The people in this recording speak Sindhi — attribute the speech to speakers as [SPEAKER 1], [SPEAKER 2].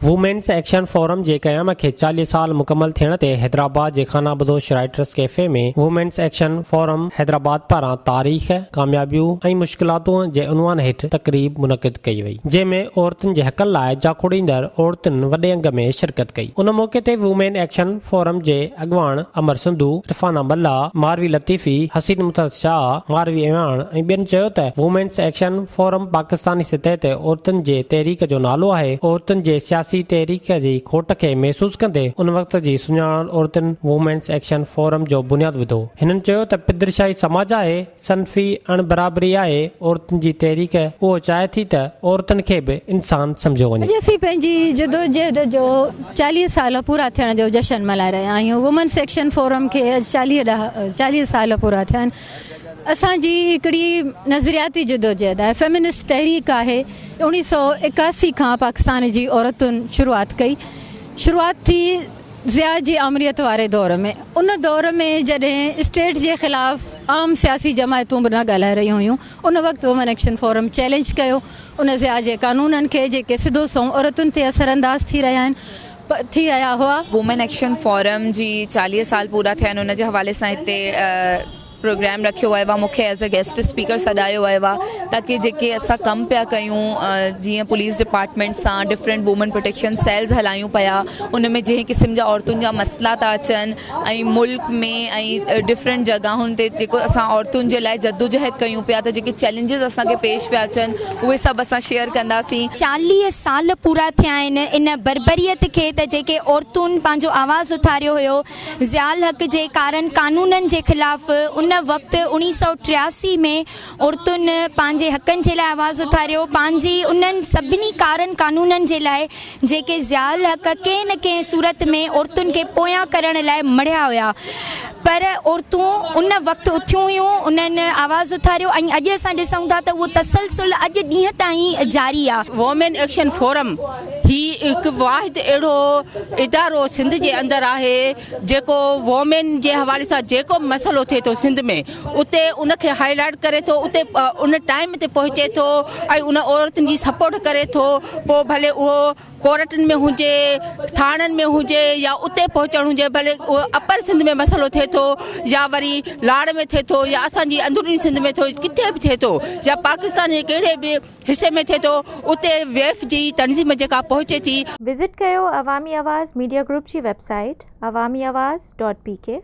[SPEAKER 1] وومينس ايڪشن فورم جي قيام کي 40 سال مڪمل ٿيڻ تي حيدرآباد جي خانه بدوش writers cafe ۾ women's action forum Hyderabad پاران تاريخ، ڪاميابيون ۽ مشڪلاتون جي عنوان هيٺ تقريب منعقد ڪئي وئي، جنهن ۾ عورتن جي حقن لاء جاکوڙيندڙ عورتن وڏي انگ ۾ شرڪت ڪئي. ان موقعي تي وومين ايڪشن فورم جي اڳواڻ امر سنڌو، عرفانه ملاح، ماروي لطيفي، حسين مطهر شاهه، ماروي اعواڻ ۽ ٻين چيو ته وومينس ايڪشن فورم پاڪستاني سطح تي عورتن جي تحريڪ جو نالو آهي، عورتن جي سياسي تحريڪ جي کوٽ کي محسوس ڪندي ان وقت جي سڃاڻل عورتن وومينس ايڪشن فورم جو بنياد وڌو. هنن چيو ته پدرشاهي سماج آهي، صنفي اڻ برابري آهي، عورتن جي تحريڪ اهو چاهي ٿي ته عورتن کي به انسان سمجهيو وڃي.
[SPEAKER 2] اڄ اسين پنهنجي جدوجهد جو 40 سال پورا ٿيڻ جو جشن ملهائي رهيا آهيون. وومنس ايڪشن فورم کي اڄ 40 ڏها 40 سال پورا ٿيا آهن. اسان جي هڪڙي نظرياتي جدوجهد آهي، فيمنسٽ تحريڪ آهي. 1981 کان پاڪستان جي عورتن شروعات ڪئي. شروعات ٿي ضياء جي آمريت واري دور ۾. ان دور ۾ جڏهن اسٽيٽ جي خلاف عام سياسي جماعتون به نه ڳالهائي رهيون هيون، ان وقت وومن ايڪشن فورم چئلينج ڪيو ان ضياء جي قانونن کي جيڪي سڌو سنئون عورتن تي اثر انداز ٿي رهيا آهن ٿي رهيا هئا.
[SPEAKER 3] وومين ايڪشن فورم جي 40 سال پورا ٿيا آهن ان جي حوالي سان هتي پروگرام رکيو ويو آهي مون کي ايز اي گيسٽ اسپيڪر سڏايو ويو آهي تاڪي جيڪي اسان ڪم پيا ڪيون جيئن پوليس ڊپارٽمينٽ سان ڊفرنٽ وومين پروٽيڪشن سيلز هلايون پيا ان ۾ جنهن قسم جا عورتن جا مسئلا ٿا اچن ۽ ملڪ ۾ ۽ ڊفرنٽ جڳهن تي جيڪو اسان عورتن جي لاء جدوجهد ڪيون پيا ته جيڪي چئلينجز اسان کي پيش پيا اچن اهي سڀ اسان شيئر ڪنداسين.
[SPEAKER 4] 40 سال پورا ٿيا آهن ان بربريت کي ته جيڪي عورتن پنهنجو آواز اٿاريو هيو ضياء الحق جي ڪارن قانونن جي خلاف ان وقت 1983 ۾ عورتن پنهنجي حقن جي لاء آواز اٿاريو پنهنجي انهن سڀني ڪارن قانونن جي لاء جيڪي ضياء الحق ڪنهن نه ڪنهن صورت ۾ عورتن کي پويان ڪرڻ لاء مڙهيا هيا پر عورتون ان وقت اٿيون هيون انهن آواز اٿاريو ۽ اڄ اسان ڏسون ٿا ته اهو تسلسل اڄ ڏينهن تائين جاري آ.
[SPEAKER 5] وومين ايڪشن فورم هي هڪ واحد اهڙو ادارو سنڌ جي اندر آهي جيڪو وومين جي حوالي سان جيڪو به مسئلو ٿئي ٿو سنڌ ۾ اتي ان کي هائي لائيٽ ڪري ٿو اتي ان ٽائيم تي پهچي ٿو ۽ ان عورتن جي سپورٽ ڪري ٿو پوء ڀلي اهو ڪورٽن ۾ هجي ٿاڻن ۾ هجي يا اتي پهچڻ هجي ڀلي اهو اپر سنڌ ۾ مسئلو ٿئي ٿو يا وري لاڙ ۾ ٿئي ٿو يا اسان جي اندروني سنڌ ۾ ٿو ڪٿي به ٿئي ٿو يا پاڪستان جي ڪهڙي به حصي ۾ ٿئي ٿو اتي ويف جي تنظيم جيڪا پهچي ٿي.
[SPEAKER 6] وزٽ ڪيو عوامي آواز ميڊيا گروپ جي web site Awami Awaz dot P K.